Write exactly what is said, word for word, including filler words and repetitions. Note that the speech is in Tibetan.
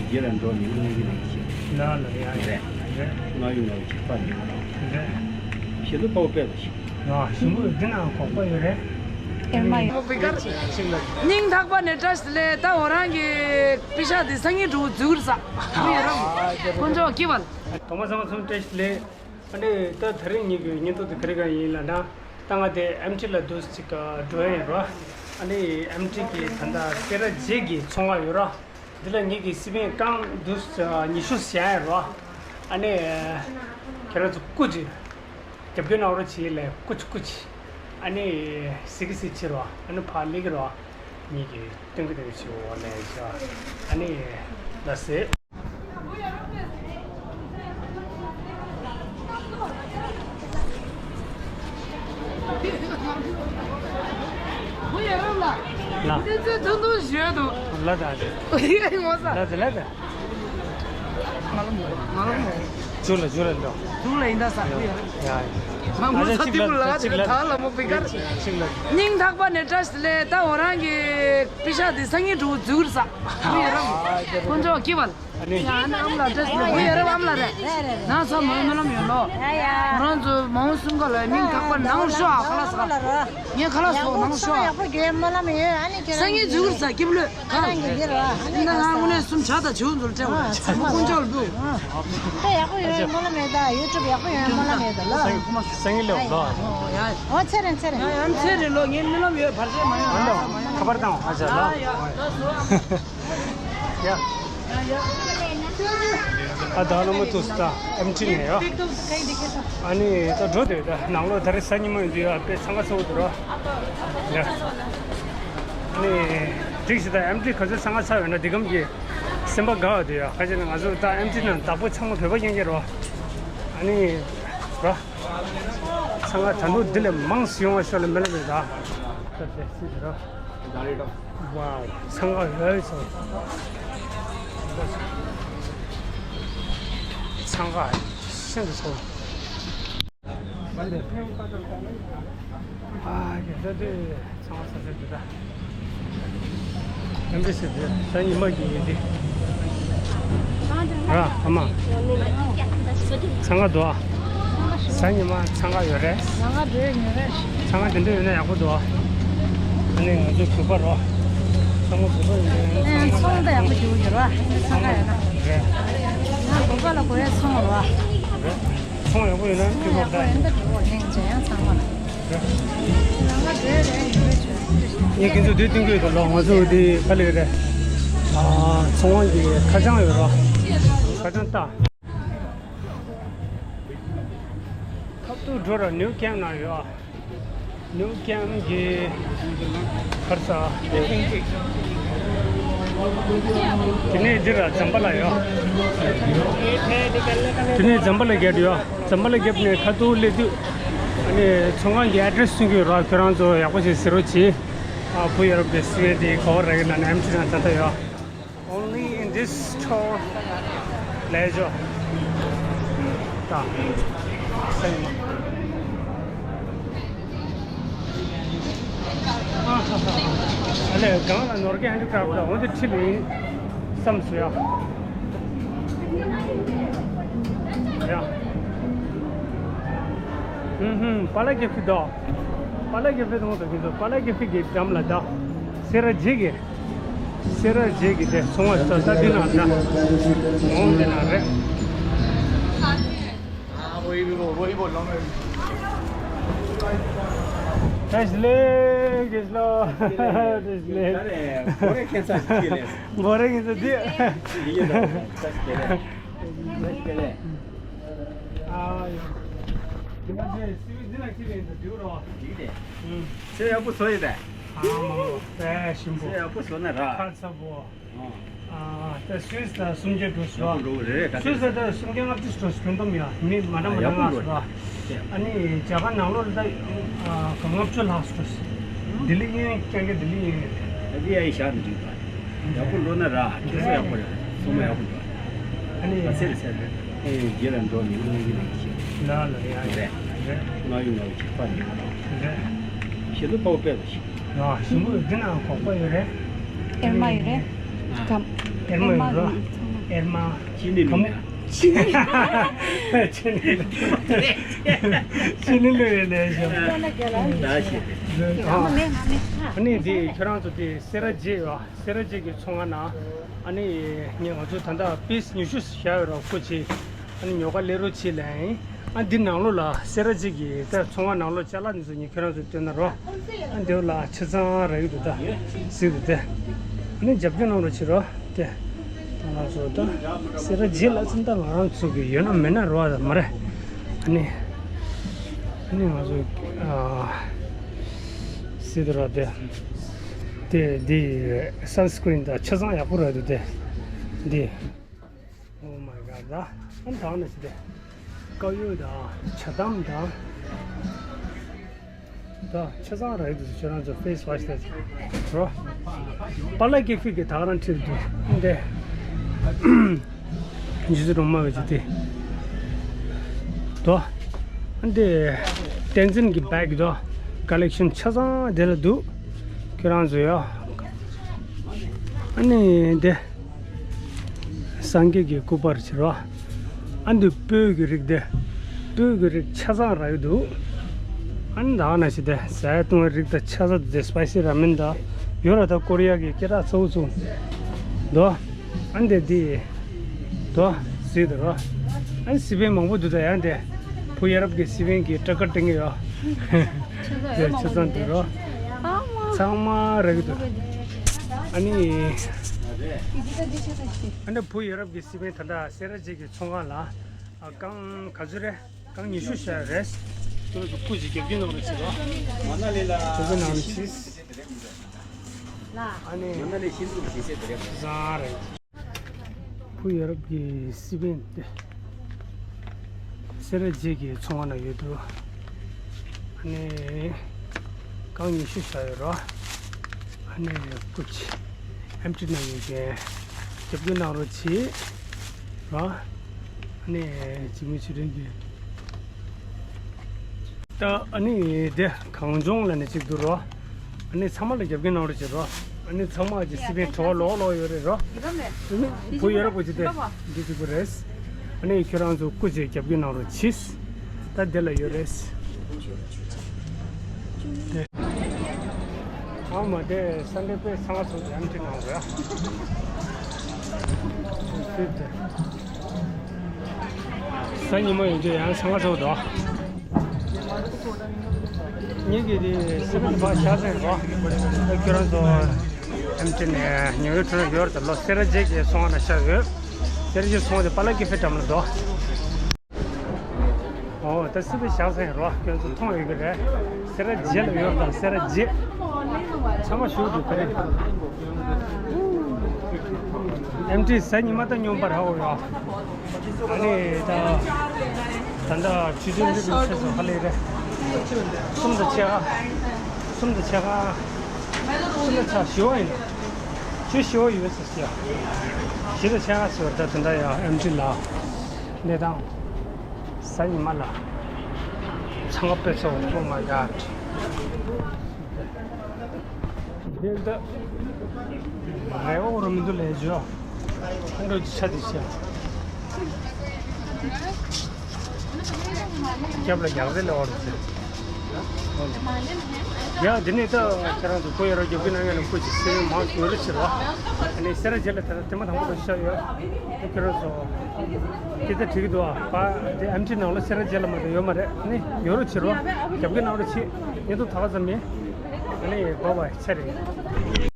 རྗེས་ལ་འགྲོ་ནས་སྔོན་གྱི་ལས་ཀྱི་ཞིག་ལ་ལ་ཡ་ཡ་རེད། རེད། ང་ཡོང་ང་ཡོང་ཅིག་པ་ཡིན། རེད། ཞེ་ལུ་པའོ་པེ་ལ་ཞིག་ང་ཞིམ་པོ་འདི་ན་གོག་པ་ཡོད་རེད། ཨེར་མ་ཡོད། སྙིང་ཐག་པ་ནས་བཀྲ་ཤིས་བདེ་ལེགས། ད་འོ་རང་གི་པི་ཤ་འདི་སང་ཉིན་འགྲོ་འཛུལ་ས། མི་ཡོད་རམ། དཀོན་མཆོག་གི་བལ། ཐོག་མ་ཚང་མ་ཚང་བཀྲ་ཤིས་བདེ་ལེགས། ཨ་ནི་ད་དེ་རིང་ཉིན་གྱི་བརྙན་ཐུང་དེ་ག་རེ་ག་ཡིན་ལབ་ན། ད་ང་དེ་ཨེམ་ཊི་ལ་འདུག་ཅིག་འགྲོ་ཡིན་རོ། ཨ་ནི་ཨེམ་ཊི་གི་ད་ལྟ་སེ་ར་བྱེས་ཀྱི་ཚོང་བ་ཡོད་རོ། འདི་ལ་ངེད་ཀྱི་སི་པན་རྐང་འདུག་ཉི་ཤུ་བཞག་ཡིན་རོ། ཨ་ནི་ཁྱེད་རང་ཚོ་སྐུ་ཅིག་རྒྱབ་སྐྱོར་གནང་རོགས་བྱེད་ལས་སྐུ་ཅིག་སྐུ་ཅིག་ཨ་ནི་གཟིགས་གཟིགས་བྱེད་རོ། ཨ་ནི་ཕར་སླེབས་ཀྱི་རོ། ངེད་ཀྱི་སྟོན་གྱི་སྟོན་གྱི་བྱེད་འོ་ལས་བྱ། ཨ་ནི་ལ་ཟེར། ལ། ལ་ད། ལ་ད། ལ་ད། ང་ལ་མོ། ང་ལ་མོ། ཇུ་ལ་ཇུ་ལ་འདོ། ཇུ་ལ་ཡིན་ད་ས། ཡ། ང་མོ་ས་ཏི་པུ་ལ་ད་ལ་མོ་པི་ཀར། ཅིག་ལ། སྙིང་ཐག་པ་ནས་བཀྲ་ཤིས་བདེ་ལེགས། ད་འོ་རང་གི་པི་ཤ་འདི་སང་ཉིན་འགྲོ་འཛུལ་ས། མི་ཡོད་རམ། དཀོན་མཆོག་གི་བལ། ཡ་ཨ་ནི་ཨམ་ལ་བཀྲ་ཤིས་བདེ་ལེགས། མི་ཡོད་རམ། ཨམ་ལ་རེད། ན་ཚ་མོ་སྨོན་ལམ་ཡོད་ལོ། ཁོ་རང་ཚོ་མ་འོངས་སུམ་ཀ་ལ་སྙིང་ཐག་པ་ནང་ཤོག་ཨ་ཁ་ལ་ས། ངས་ཁ་ལག་སོགས་ནང་ཤོག་ཡག་པོ་རྒྱུ་སྨོན་ལམ་ཡོད། ཨ་ནི་ཁྱེད་སང་ཉིན་འཛུལ་ས་སྐྱིབས་ལོས། ཁ་རང་གི་འདིར་བ། ཨ་ནི་ད་ང་དངོས་གནས་སུམ་ཆ་དང་བྱིའུ་ཚོར་སྤྲད་པ་ཨ་ཚང་མ་དཀོན་མཆོག་ལ་འབུལ། ད་ཡག་པོ་ཡོད་སྨོན་ལམ་ཡོད། ད་ཡུ་ཊུབ་ཡག་པོ་ཡོད་སྨོན་ལམ་ཡོད་ད་ལ། སང་ཉིན་ཁོ་མ་སང་ཉིན་ལེའོ་ལོ། ཨོ་ཡ། ཨོ་ཚེ་རིང་ཚེ་རིང་། ཡ་ཡ་ཚེ་རིང་ལོ། ངའི་སྨོན་ལམ་ཡོད། བར་ཆད་མ་ཡོང་། ཨ་ལོ། ཁ་པར་བཏང་བ་ཨ་ཅག་ལ། ཡ་ཡ་ལགས་སོ། ཡ། ཡ་ཡ། ཨ་ད་ལོ་མ་ཐུག་ས་ད་ཨེམ་ཊི་ནས་ཡོ། ཨ་ནི་ད་འགྲོ་དེ་ད་ནང་ལོ་ད་རེས་གཟའ་ཉི་མ་ཡིན་དུས་ཡ་དཔེ་འཚང་ཁ་ཚ་བོ་འདུག་རོ། ཡ། ཨ་ནི་འགྲིག་ཞིག་ད་ཨེམ་ཊི་ག་ཚོད་འཚང་ཁ་ཚ་ཡོད་ན་འདི་གམ་གྱི་སེམས་པ་དགའ་བ་འདུག་ཡ། ཁ་ཅིག་ན་ང་ཚོ་ད་ཨེམ་ཊི་ནང་བདག་པོ་ཚང་མ་བོད་པ་ཡིན་གྱི་རོ། ཨ་ནི་རོ། འཚང་ཁ་ད་དུང་འདི་ལས་མང་སུ་ཡོང་བ་ཤོག་ལ་མི་ལ་མེད་ད། ད་དེ་སྲིད་དེ་རོ། ཝའོ། འཚང་ཁ་ཡོད་སོང་། འཚང་ཁ་ཤིན་ཏུ་སོང་། ཨ་ཡ་ད་དེ་འཚང་ཁ་ས་ས་དེ་ད། ཨེམ་པི་སི་དེ་ད་ཉི་མ་གི་ཡིན་དེ། ར་ཨ་མ། འཚང་ཁ་འདུག་ཨ། གཟའ་ཉི་མ་འཚང་ཁ་ཡོད་རེད། འཚང་ཁ་འདྲ་ཡོད་རེད། འཚང་ཁ་དེ་འདྲ་ཡོད་ན་ཡག་པོ་འདུག་ཨ། ཨ་ནི་ང་ཚོ་གུས་པ་རོ། ཚང་མ་གུས་པ་ཡིན་ནའི་ཨེ་ཚང་མ་ཚོང་ད་ཡག་པོ་རྒྱུག་ཡོད་རོ། འཚང་ཁ་ཡོད་ན། རེད། ང་གུས་པ་ལ་གོ་ཡ་ཚོང་རོ། རེད། ཚོང་ཡག་པོ་ཡོད་ན་ཡག་པོ་ཡོད་ན་འགྲོ་བ་ལྷན་རྒྱས་ཡང་ཚང་མ་ལ། རེད། ང་ཁྱེད་ཚོ་དེ་སྟོན་གྱི་ཡོད་དོ་ལོ། ང་ཚོ་དེ་ག་ལེ་རེད། ཨ་ཚོང་དབང་གི་ཁ་བྱང་ཡོད་རོ། ཁ་བྱང་ལྟ། ཁ་ཐུག་འགྲོ་ར་ནིའུ་ཀེམ་ན་ཡོད། ནིའུ་ཀེམ་གྱི་ཁར་ས། དེ་ནས་འདིར་ཛམ་བྷ་ལ་ཡོད། དེ་ནས་ཛམ་བྷ་ལ་གེ་ཊི་ཡོད། ཛམ་བྷ་ལ་གེ་ཊི་ནས་ཁ་ཐུག་སླེབས་དུས། ཨ་ནི་ཚོང་ཁང་གི་ཨེ་ཌི་རེ་སི་སྟོན་གྱི་ཡོད་ར། ཁྱོད་རང་ཚོ་ཡག་པོ་ཞིག་གཟིགས་རོགས་གྱིས། ཨ་བུ་ཡ་རབས་དེ་སི་ཝེ་དེ་ག་བ་ར་གི་ན་ནས་ཨེམ་ཆི་ན་ད་ལྟ་ཡོད། Only in this store. ལས་ཇོ། ད། སེམས་མ། ཨ་ལས་གང་ལ་ནོར་གྱི་ཧན་ཌི་ཀྲབ་ལ་འོན་ཏེ་ཁྲིད་ལ་ཡིན་བསམ་སོ་ཡ། ཡ། ཧུམ་ཧུམ། པཱ་ལགས་ཀྱི་ཕི་དོ། པཱ་ལགས་ཀྱི་ཕི་དོ་ང་ཚོ་གི་ཚོ་པཱ་ལགས་ཀྱི་ཕི་གི་འགྲམ་ལ་ད། སེ་ར་བྱེས་ཀྱི། སེ་ར་བྱེས་ཀྱི་དེ་ཚོང་བ་ས་ས་འདི་ནང་འདྲ། འོང་འདི་ནང་རེད། བཀྲ་ཤིས་བདེ་ལེགས་རྒན་ལགས། བཀྲ་ཤིས་བདེ་ལེགས། བོ་རེ་ཁྱེད་ཚ་ཞིག་ལས། བོ་རེ་ཁྱེད་ཚ་འདི། ཡིན་ཡིན་ད། བཀྲ་ཤིས་བདེ་ལེགས། བཀྲ་ཤིས་བདེ་ལེགས། ཨ་ཡོ། འདི་མ་ཟད་སི་ཝི་འདི་ལ་ཁྱེད་ལས་འདི་འདུག་རོ། འགྲིག་དེ། ཨུམ། ཚེ་ཡག་པོ་བཟོ་ཡོད་དེ། ཨ་མ་མ་དཔེ་ཞིམ་པོ། ཚེ་ཡག་པོ་བཟོ་ན་ར། ཁ་ཚ་པོ། ཨ་ད་སུད་སི་ད་སུམ་བརྒྱ་འགྲོ་སོ། ཡག་པོ་འགྲོ་གི་རེད་ད། སུད་སི་ད་སུམ་བརྒྱ་ལྔ་བཅུ་འགྲོ་སོ། ཁྱོན་བསྡོམས་ཡ་མི་མ་འདྲ་མ་འདྲ་ཡག་པོ་ལྔ་འགྲོ་སོ། རེད། ཨ་ནི་རྒྱ་གར་ནང་ལོགས་ལ་ད་ལྔ་བཅུ་ལྷག་འགྲོ་སོ། ལྡི་ལི་གཡས་གཡོན་རྐྱང་རྐྱང་ལྡི་ལི་གཡས་གཡོན་རེད། ད་འདི་ཡ་ཡི་བཞག་ནས་འགྲིག་པ། ཡག་པོ་འགྲོ་ན་ར་ཁྱེད་ཚོ་ཡག་པོ་རེད། སོ་མ་ཡག་པོ་འགྲོ། ཨ་ནི་ཨ་ཚེ་རེད་ཚེ་རེད། ཨེ་རྗེས་ལ་འགྲོ་ནས་སྔོན་གྱི་ལས་ཀྱི་ཞིག་ལ་ལ་ཡ་རེད། རེད། ང་ཡོང་ང་ཡོང་ཅིག་པ་ཡིན། རེད། ཞེ་ལུ་པའོ་པེ་ལ་ཞིག་ང་ཞིམ་པོ་འདི་ན་གོག་པ་ཡོད་རེད། ཨེར་མ་ཡོད་རེད། ཨ་གམ་ཨེར་མ་ཡོད་རེད། ཨེར་མ་ཚང་མ་ ཨེར་མ། ཅི་ནི་ལུ། ཅི་ནི་ལུ། ཅི་ནི་ལུ་ཡོད་ལས་ཤོག་ད་ཤེས། ཨ་ནི་དེ་ཁྱོད་རང་ཚོ་དེ་སེ་ར་བྱེས་ཡོད། སེ་ར་བྱེས་ཀྱི་ཚོང་ཁང་ནང་། ཨ་ནི་ངས་ང་ཚོ་ད་ལྟ་པིས་ཉི་ཤུ་བཞག་ཡོད་ར། སྐུ་མཁྱེན། ཨ་ནི་ཉོ་ག་སླེབས་རོགས་བྱེད་ལབ་ཡིན། ཨ་འདི་ནང་ལོགས་ལ་སེ་ར་བྱེས་ཀྱི་ད་ཚོང་ཁང་ནང་ལོགས་ཅ་ལག་འདི་ཚོ་ངས་ཁྱོད་རང་ཚོ་སྟོན་ན་རོ། ཨ་འདི་ལ་ཆ་ཚང་རག་གི་འདུག་ད་གཟིགས་འདུག་སྟེ། ཨ་ནི་རྒྱབ་སྐྱོར་གནང་རོགས་བྱེད་རོགས་ཏེ། ད་ང་ཚོ་ད་སེ་ར་བྱེས་ལ་ཚུན་ད་ང་རང་ཚོ་གི་ཡོད་ན་མེད་ན་རོ་ད་མ་རེད། ཨ་ནི་ཨ་ནི་ང་ཚོ་ཨ་གཟིགས་འདུག་རོ་ཏེ། ཏེ་འདི་སན་སི་ཀྲིན་ད་ཆ་ཚང་ཡག་པོ་རག་འདུག་སྟེ། འདི། Oh my god. ད་ཨ་ནི་ད་ནི་ཞིག་སྟེ། དཀར་ཡོལ་དང་ཇ་དམ་དང་། ད་ཆ་ཚང་རག་གི་འདུག་ཁྱོད་རང་ཚོ་ཕེ་སི་ཝ་ཤི་དེ་རོ། པཱ་ལགས་ཀྱི་ཕི་གི་ད་ག་རང་ཁྲིད་འདུག་འདི། ཇི་ཙི་རོང་མ་བའི་ཇི་སྟེ། དོ། འདི་བསྟན་འཛིན་གྱི་བེག་དོ། ཀ་ལེག་ཤན་ཆ་ཚང་དེ་ལ་འདུག་ཁྱོད་རང་ཚོ་ཡོ། ཨ་ནི་འདི། སངས་རྒྱས་ཀྱི་སྐུ་པར་བྱེད་རོགས། ཨ་འདི་སྤོས་ཀྱི་རིགས་དེ། སྤོས་ཀྱི་རིགས་ཆ་ཚང་རག་གི་འདུག་ཨ་ནི་ད་ག་ནང་བཞིན་དེ་ཟས་བཏུང་བའི་རིགས་དང་ཆ་ཚང་དེ་སི་པའི་སི་ར་མེན་དང་། ཡོད་ར་ད་ཀོ་རི་ཡ་གི་སྐད་གྲགས་ཚ་བོ་ཚོ། དོ། ཨ་འདི་འདི། དོ། གཟིགས་འདུག་རོ། ཨ་ནི་སི་པན་མང་པོ་འདུག་ད་ཡང་དེ། བུ་ཡ་རབས་ཀྱི་སི་པན་གྱི་སྐྲ་དཀར་སྟེང་གི་ཡོད། དེ་ཆ་ཚང་འདུག་རོ། ཚང་མ་རག་གི་འདུག་ཨ་ནི། ཨ་ནི་བུ་ཡ་རབས་ཀྱི་སི་པན་ད་ལྟ་སེ་ར་བྱེས་ཀྱི་ཚོང་ཁང་ལ། ཨ་རྐང་ག་ཚོད་རེད། རྐང་ཉི་ཤུ་བཞག་རེད། ཁྱོད་ཚོ་སྐུ་མཁྱེན་རྒྱབ་སྐྱོར་གནང་རོགས་བྱེད་རོགས། རྒྱབ་སྐྱོར་གནང་རོགས་བྱེད། ཨ་ནི། ཁྱོད་ཚོ་ནང་ལ་ཤིན་ཏུ་ཞིག་ཟེར་དེ་རེད། བཟང་རེད། བུ་ཡ་རབས་ཀྱི་སི་པན་དེ། སེ་ར་བྱེས་ཀྱི་ཚོང་ཁང་ན་ཡོད་འདུག་ཨ་ནི། རྐང་ཉི་ཤུ་བཞག་ཡོད་རོ། ཨ་ནི་སྐུ་མཁྱེན། ཨེམ་ཊི་ནང་ཡོད་མཁན། རྒྱབ་སྐྱོར་གནང་རོགས་བྱེད། རོ། ཨ་ནི་འཇིགས་མེད་ཆོས་སྒྲོན་གྱིས། ད་ཨ་ནི་དེ་གངས་ལྗོངས་ལ་ནི་གཅིག་འདུག་རོ། ཨ་ནི་ཚང་མ་ལ་རྒྱབ་སྐྱོར་གནང་རོགས་བྱེད་རོ། ཨ་ནི་ཚང་མ་གི་སི་པན་བྲོ་བ་ལོག་ལོག་ཡོད་རེད་རོ། བུ་ཡ་རབས་པོ་ཅིག་དེ་འདི་གཅིག་པུ་རེད། ཨ་ནི་ཁྱོད་རང་ཚོ་སྐུ་མཁྱེན་རྒྱབ་སྐྱོར་གནང་རོགས་གྱིས། ད་དེ་ལ་ཡོད་རེད། དེ། ཨ་མ་དེ་སན་ཌེ་དཔེ་ཚང་མ་ཚོ་ཡང་ཁྲིད་གནང་རོགས་ཡ། གཟའ་ཉི་མ་ཡོང་རྒྱུ་ཡང་ཚང་མ་ཚོ་དོ། ངེད་ཀྱི་དེ་སེ་བེན་པ་ཤ་ཚན་རོ། ཁྱོད་རང་ཚོ་ཨེམ་ཊི་ནས་ཉོ་ཡོད་འཕྲོ་ཡོད་དུ་ལོ་སེ་ར་བྱེས་ཀྱི་སོང་ན་ཤ་ཡོད། སེ་ར་བྱེས་སོང་དེ་པ་ལ་ཀི་ཕེ་འགྲམ་ལ་དོ། ཨོ་ད་སེ་བེན་ཤ་ཚན་རོ། ཁྱོད་ཚོ་མཐོང་ཡོད་ཀྱི་རེད། སེ་ར་བྱེས་ལ་ཡོད་དང་སེ་ར་བྱེས། ཚང་མ་ཞུ་འདུག་ག་རེ། ཨེམ་ཊི་གཟའ་ཉི་མ་ད་སྙོམས་པར་ཧ་གོ་ཡོད། ཨ་ནི་ད་ད་ད་ཆུ་ཚོད་འདི་ཚོ་ཚེ་སོ་ཧ་ལས་རེད། གསུམ་དང་ཕྱེད་ཀ་གསུམ་དང་ཕྱེད་ཀ་གསུམ་དང་ཕྱེད་ཀ་བཞི་བ་ཡིན། ཆུ་བཞི་བ་ཡོད་ཟེར་ཟེར་ཡ། བཞི་དང་ཕྱེད་ཀ་ཟེར་བ་ད་ད་ད་ཡ་ཨེམ་ཊི་ལ་གནས་སྟངས་གཟའ་ཉི་མ་ལ་ཚང་མ་དཔེ་ཚོ། Oh my god. འདི་ལྟ། རེ་བ་རུ་མི་འདུག་ལས་བྱོས། ཨ་འགྲོ་ཅི་ཆ་དེ་ཤ། སྐྱབས་ལ་རྒྱག་རེ་ལ་བར་ཟེར། ཡ་འདི་ནས་ད་ཁྱེད་རང་ཚོ་ཁོ་ཡ་ར་རྒྱབ་ཀྱི་ནང་ཡ་ལ་ཁོ་ཅི་སེ་མང་ཡོད་རེད་ཟེར་བ། ཨ་ནི་སེ་ར་བྱེས་ལ་ད་ལྟ་དེ་མ་དང་པོ་ཤ་ཡོད། ཁྱེད་རང་ཚོ། དེ་ལྟར་བྲིས་ཀྱི་འདུག་ཨ། པ་དེ་ཨེམ་ཊི་ནང་ལ་སེ་ར་བྱེས་ལ་མ་གཏོགས་ཡོད་མ་རེད། ནི་ཉོ་རོགས་བྱེད་རོགས། རྒྱབ་ཀྱི་གནང་རོགས་བྱེད། བརྙན་ཐུང་ད་ག་ཙམ་ཡིན། ཨ་ནི་བཱའི་བཱའི། ཚར་རེད།